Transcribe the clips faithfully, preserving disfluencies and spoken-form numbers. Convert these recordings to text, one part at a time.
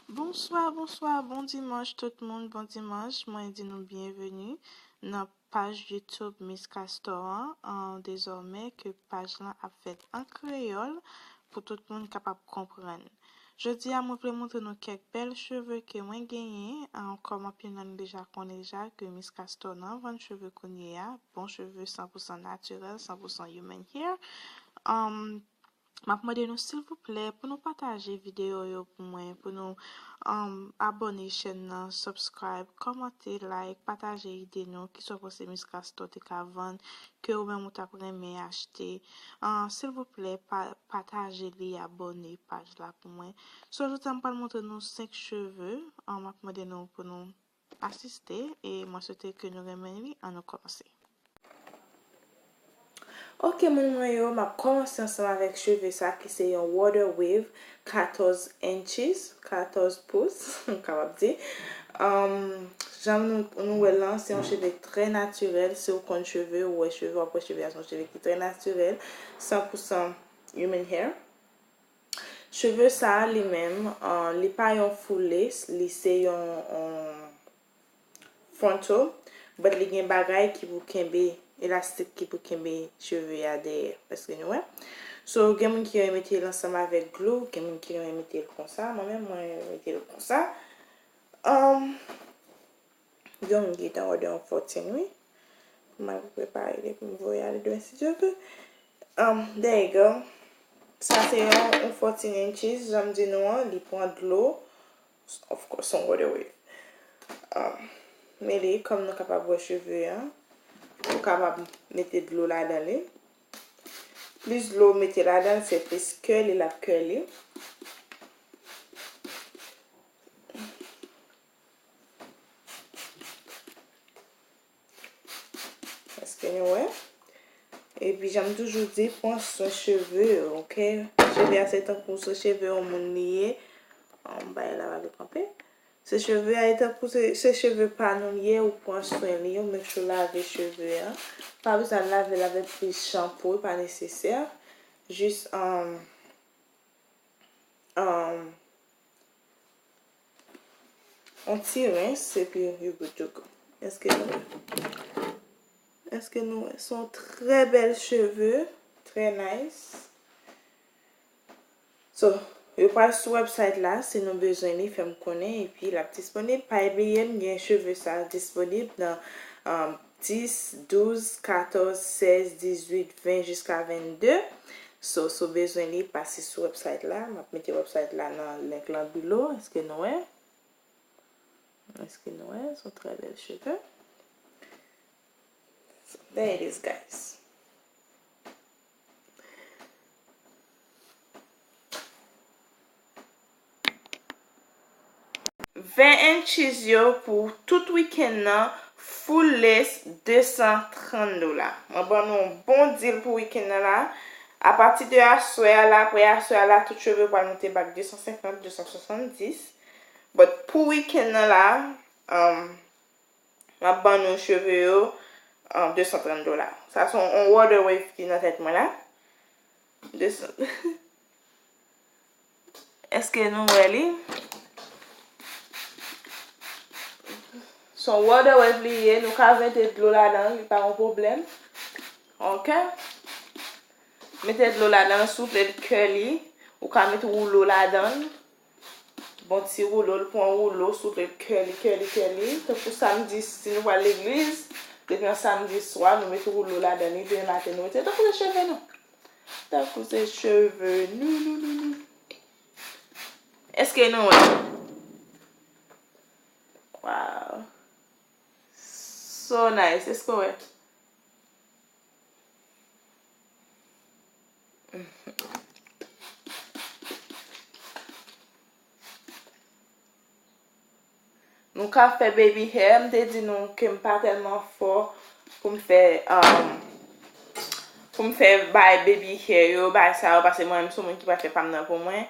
Bonswa, bonswa, bon dimanch tout moun, bon dimanch. Mwen di nou byenveni nan paj YouTube Miss Castor an. An, dezòmè ke paj lan ap fèt an kreyòl pou tout moun kapab konprann. Jodi a, mwen vle montre nou kèk bèl cheve ke mwen genyen. An, kòm anpil nan nou deja konnen deja ke Miss Castor nan vann cheve kounye a, bon cheve san pou san natirèl, san pou san human hair. An, M ap mande nou silvouplè pou nou pataje videyo yo pou mwen, pou nou, um, abòne chèn nan, subscribe, kòmante, like, pataje ide nou, kisa w panse Miss Castor te ka vann, ke ou menm ou t ap renmen achte. Ah, silvouplè, pa, pataje li, abòne paj la pou mwen. So, jodi a m pral montre nou senk cheve, ah, m ap mande nou pou nou asiste, e mwen swete ke nou renmen li. Ann nou kòmanse. Ok, moun mwen yo, m ap kòmanse ansanm avèk cheve sa ki se yon water wave, katòz inches, katòz pous, m kapab di. Um, jan nou, nou wè l lan, se yon cheve trè natirèl. Si w konn cheve, ou wè cheve, w ap wè cheve a se yon cheve ki trè natirèl, san pou san human hair. Cheve sa a li menm, uh, li pa yon full lace, li se yon, yon frontal, but li gen bagay ki pou kenbe, elastik ki pou kenbe cheve a dèyè, èske nou wè? So, gen moun ki renmen mete l ansanm avèk glou, gen moun ki renmen mete l konsa, mwen menm, mwen renmen mete l konsa. Um, Yon minit, an wè de yon fourteen, wi. Pou m al prepare li pou m voye ale demen, si Dye vle. Um, there you go. Sa se yon, yon fourteen inches, jan m di nou an, li pran dlo. Of course, on water wave. Um, men li, kòm nou kapab wè cheve an, ou kapab mete dlo ladan li. Plis dlo w mete ladan l, se plis curly l ap curly. Èske nou wè? Epi, jan m toujou di, pran swen cheve yo, ok? Cheve a se tankou se cheve yon moun li ye. An, bagay la pa vle kanpe. Se cheve a, e tankou se, se cheve pa nou li ye, ou pran swen li, ou make sure lave cheve a. Pa bezwen lave l avèk plis chanpou, e pa nesesè. Jis, um, um, yon ti rens, epi you good to go. Èske nou wè? Èske nou wè? Se yon trè bèl cheve, trè nice. So, yo pral sou website la, si nou bezwen li, fè m konnen, epi l ap disponib. Pa bliye, m gen cheve sa disponib nan, um, dis, douz, katòz, sèz, dizuit, ven jiska vennde. So, si w bezwen li, pase sou website la. M ap mete website la nan link lan below. Èske nou wè? Èske nou wè? Se yon trè bèl cheve. So, there it is, guys. Ven inches yo pou tout weekend nan, full lace, de san trant dola. Mwen ban nou yon bon deal pou weekend nan la. Apati de aswè a la, apre aswè a la, tout cheve pral monte back de san senkant, de san swasanndis. But pou weekend nan la, um, m ap ban nou cheve yo, um, de san trant dola. Sa se yon water wave ki nan tèt mwen la. De san. Èske nou wè li? Se yon water wave li ye, nou ka mete dlo ladan, li pa yon pwoblèm. Ok? Mete dlo ladan, si w vle l curly, ou ka mete woulo ladan. Bon ti woulo, l pran woulo, si w vle l curly, curly, curly. Tankou samdi, si nou pral legliz, depi yon samdi swa, nou mete woulo ladan li, demen maten, nou retire. Tankou se cheve nou. Tankou se cheve nou, nou, nou, nou. Èske nou wè? Wow. So nice. Èske w wè? Nou ka fè baby hair, m te di nou ke m pa tèlman fò pou m fè, um, pou m fè bay baby hair yo, bay sa yo, paske mwen menm se yon moun ki pa fè pa m nan pou mwen,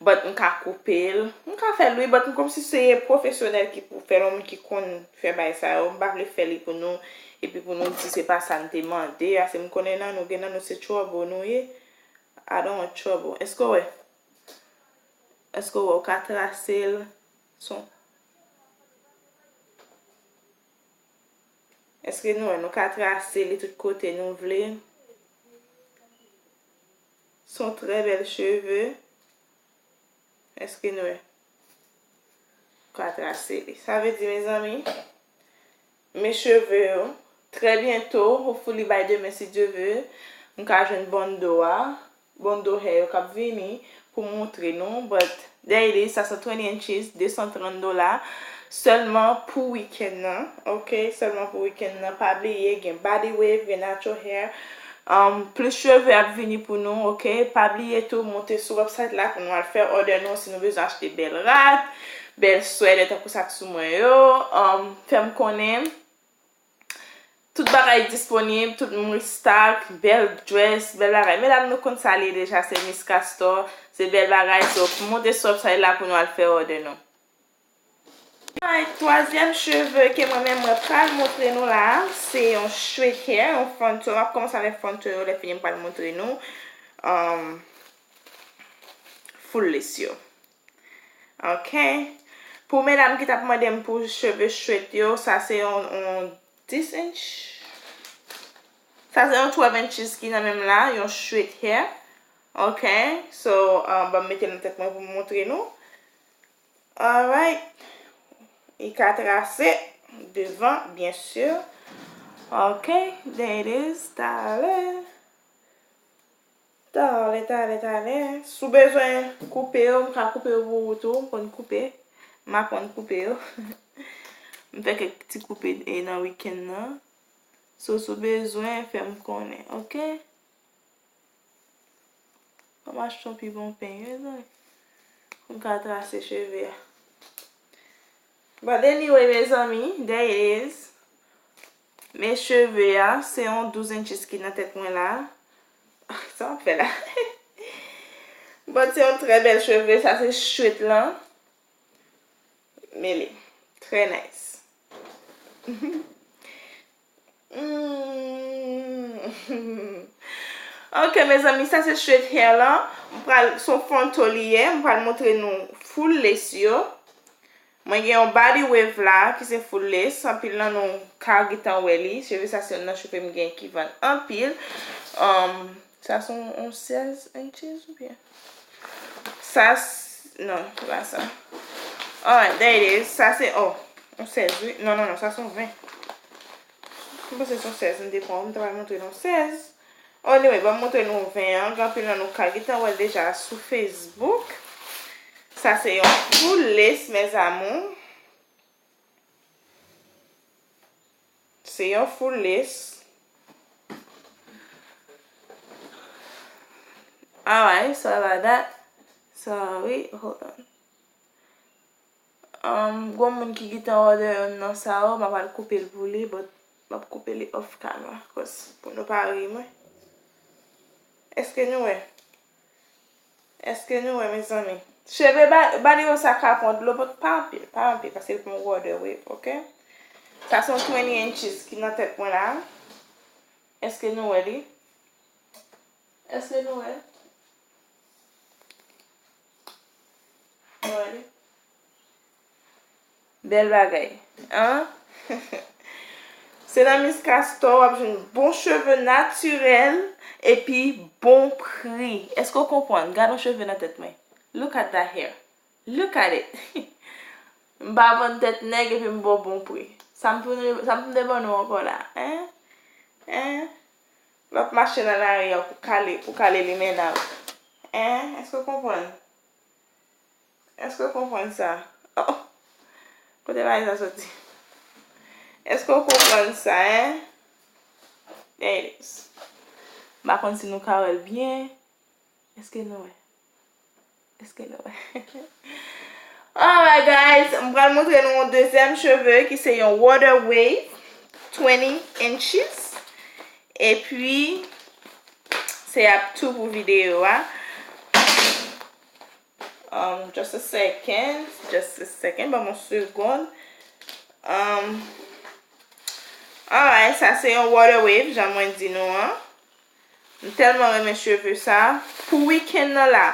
but m ka koupe l, m ka fè l wi, but m kòmsi se pwofesyonèl ki pou fè l, yon moun ki konn fè bay sa yo, m pa vle fè li pou nou, epi pou nou di se pa sa n te mande, paske m konnen nan nou, gen nan nou se trouble nou ye, I don't want trouble, èske w wè? Èske w wè, w ka trase l, Son. Èske nou wè, nou ka trase li tout kote nou vle. Son trè bèl cheve. Èske nou wè? Ka trase li. Sa vle di, mezanmi, mes cheveux yo, très bientôt, hopefully by demen, si Dieu veut, m ka jwenn bando a, bando hair yo k ap vini pou m montre nou, but there it is, sa se twenty inches, de san trant dola, sèlman pou weekend nan, ok, sèlman pou weekend nan, pa bliye, gen body wave, gen natural hair, Um, plis cheve ap vini pou nou, ok? Pa bliye tou, monte sou website la pou nou al fè order nou si nou bezwen achte bèl rad, bèl swèdè tankou sa k sou mwen yo. Um, fè m konnen. Tout bagay disponib, tout m restock, bèl dress, bèl bagay. Medam, nou konn sa l ye deja, se Miss Castor, se bèl bagay. So, monte sou website la pou nou al fè order nou. Alright, twazyèm cheve ke mwen menm mwen pral montre nou la, se yon straight hair, yon frontal. M ap kòmanse avèk frontal yo, lè fini m pral montre nou, um, full lace yo. Ok. Pou medam ki t ap mande m pou cheve straight yo, sa se yon, yon dis inch. Sa se yon twelve inches ki nan men m la, yon straight hair. Ok. So, um, ban m mete l nan tèt mwen pou m montre nou. Alright. Li ka trase devan, byen si. Ok, there it is. Talè. Talè, talè, talè. Si w bezwen koupe yo, m ka koupe yo pou ou tou. M konn koupe. M aprann koupe yo. M fè kèk ti koupe, e, nan weekend nan. So, si w bezwen, fè m konnen, ok? Ban m achte yon pi bon peny, mezanmi. Pou m ka trase cheve a. But anyway, mezanmi, there it is. Men cheve a, se yon douz inches ki nan tèt mwen la. Sa m ap fè la? But se yon trè bèl cheve, sa se straight lan. Men li trè nice. Mm. Ok, mezanmi, sa se straight hair lan. M pral, se yon frontal li ye. M pral montre nou full lace yo. Mwen gen yon body wave la, ki se full lace. Anpil nan nou ka gentan wè li. Cheve sa se youn nan cheve m gen ki vann anpil. Um, sa se yon, yon sèz inches oubyen? Sa s-, non, se pa sa. Alright, there it is. Sa se, oh, yon sèz, wi. Non, non, non, sa se yon ven. M panse se yon sèz m te pran, m ta pral montre nou sèz. Anyway, ban m montre nou ven an. Gen anpil nan nou ka gentan wè l deja sou Facebook. Sa se yon full lace, mes amours. Se yon full lace. Alright, sorry about that. Sorry, hold on. Um, gon moun ki gentan order youn nan sa yo, m ap al koupe l pou li, but m ap koupe li off camera, cause pou nou pa ri mwen. Èske nou wè? Èske nou wè, mezanmi? Cheve ba-, body wave sa ka pran dlo, but pa anpil, pa anpil, paske l pran water wave, ok? Sa se yon twenty inches ki nan tèt mwen la. Èske nou wè li? Èske nou wè? Nou wè li? Bèl bagay, an? Se nan Miss Castor w ap jwenn bon cheve natirèl epi bon pri. Èske w konprann? Gad yon cheve nan tèt mwen. Look at that hair. Look at it. M pa vann tèt nèg epi m ba w bon pri. Sa m tounen, sa m tounen ban nou ankò la, en? En? W ap mache nan lari a pou kale, pou kale limena w. En? Èske w konprann? Èske w konprann sa? Oh! Kote bagay sa soti? Èske w konprann sa, en? There it is. M pa konn si nou ka wè l byen. Èske nou wè? Èske nou wè? Alright, guys, m pral montre nou yon dezyèm cheve ki se yon water wave, twenty inches. Epi, se ap tou pou videyo a. Um, just a second, just a second, ban m yon segonn. Um, alright, sa se yon water wave, jan mwen di nou an. M tèlman renmen cheve sa. Pou weekend nan la,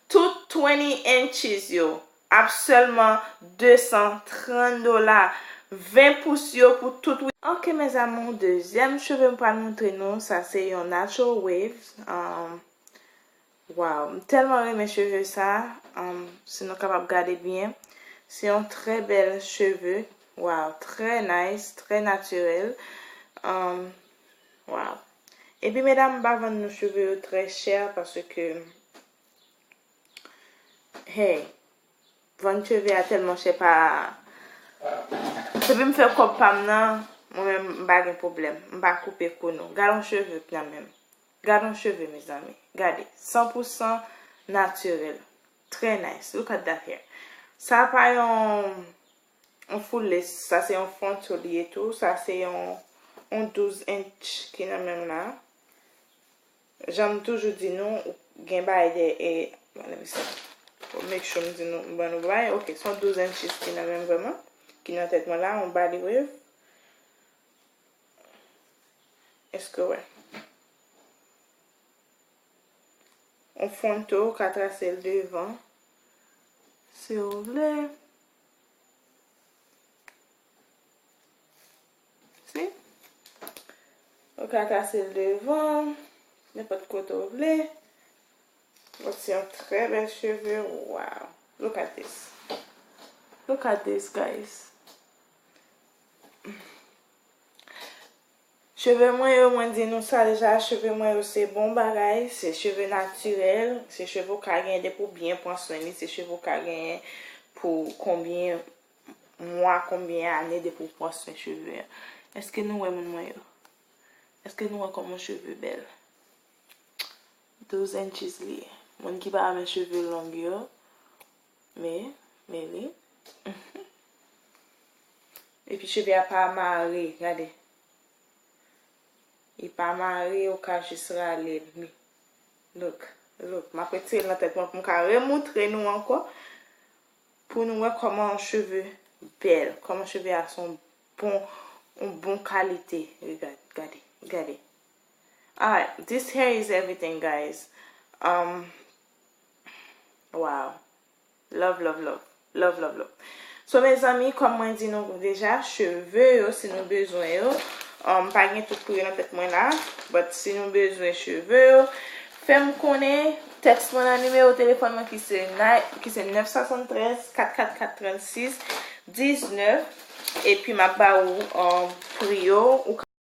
tout twenty inches yo, Ap sèlman de san trant dola. Ven pous yo pou tout wi. Ok, mes amours, dezyèm cheve m pral montre nou, sa se yon natural waves. Um, wow, m tèlman renmen cheve sa. Um, si nou kapab gade byen, se yon trè bèl cheve. Wow, trè nice, trè natirèl. Um, wow. Epi medam, m pa vann nou cheve yo trè chè paske, hey, vann cheve a tèlman chè pa. Depi m fè kòb pa m nan, mwen menm m pa gen pwoblèm. M pa koupe kou nou. Gad yon cheve nan men m. Gad yon cheve, mezanmi. Gade. San pou san natirèl. Trè nice. Look at that hair. Sa pa yon, yon full lace. Sa se yon frontal li ye tou. Sa se yon, yon douz inch ki nan men m la. Jan m toujou di nou, gen bagay de, e, bon, let me see. Make sure m di nou, m ban nou bagay. Ok, se yon douz inches ki nan men m vrèman, ki nan tèt mwen la, yon body wave. Èske w wè? Yon frontal, ou ka trase l devan, si w vle. Si? Ou ka trase l devan, nenpòt kote w vle. Bon, se yon trè bèl cheve. Wow. Look at this. Look at this, guys. Cheve mwen yo, mwen di nou sa deja, cheve mwen yo se bon bagay, se cheve natirèl, se cheve w ka genyen depi w byen pran swen li, se cheve w ka genyen pou konbyen mwa, konbyen ane depi w pran swen cheve a. Èske nou wè moun mwen yo? Èske nou wè kòman cheve bèl? Douz inches li ye. Moun ki pa renmen cheve long yo, men, men li. Epi cheve a pa mare, gade. Li pa mare, ou ka jis rale li. Look, look. M ap retire l nan tèt mwen pou m ka remoutre nou ankò. Pou nou wè kòman yon cheve bèl, kòman cheve a se yon bon, yon bon kalite. Gade, gade, gade. Alright, this hair is everything, guys. Um, wow. Love, love, love. Love, love, love. So, mezanmi, kòm mwen di nou deja, cheve yo, si nou bezwen yo, um, pa gen tout pou yo nan tèt mwen la, but si nou bezwen cheve yo, fè m konnen, tèks mwen nan nimewo telefòn mwen ki se ni-, ki se nèf swasanntrèz, kat kat kat, trannsis diznèf, epi m ap ba ou, um, pri yo, ou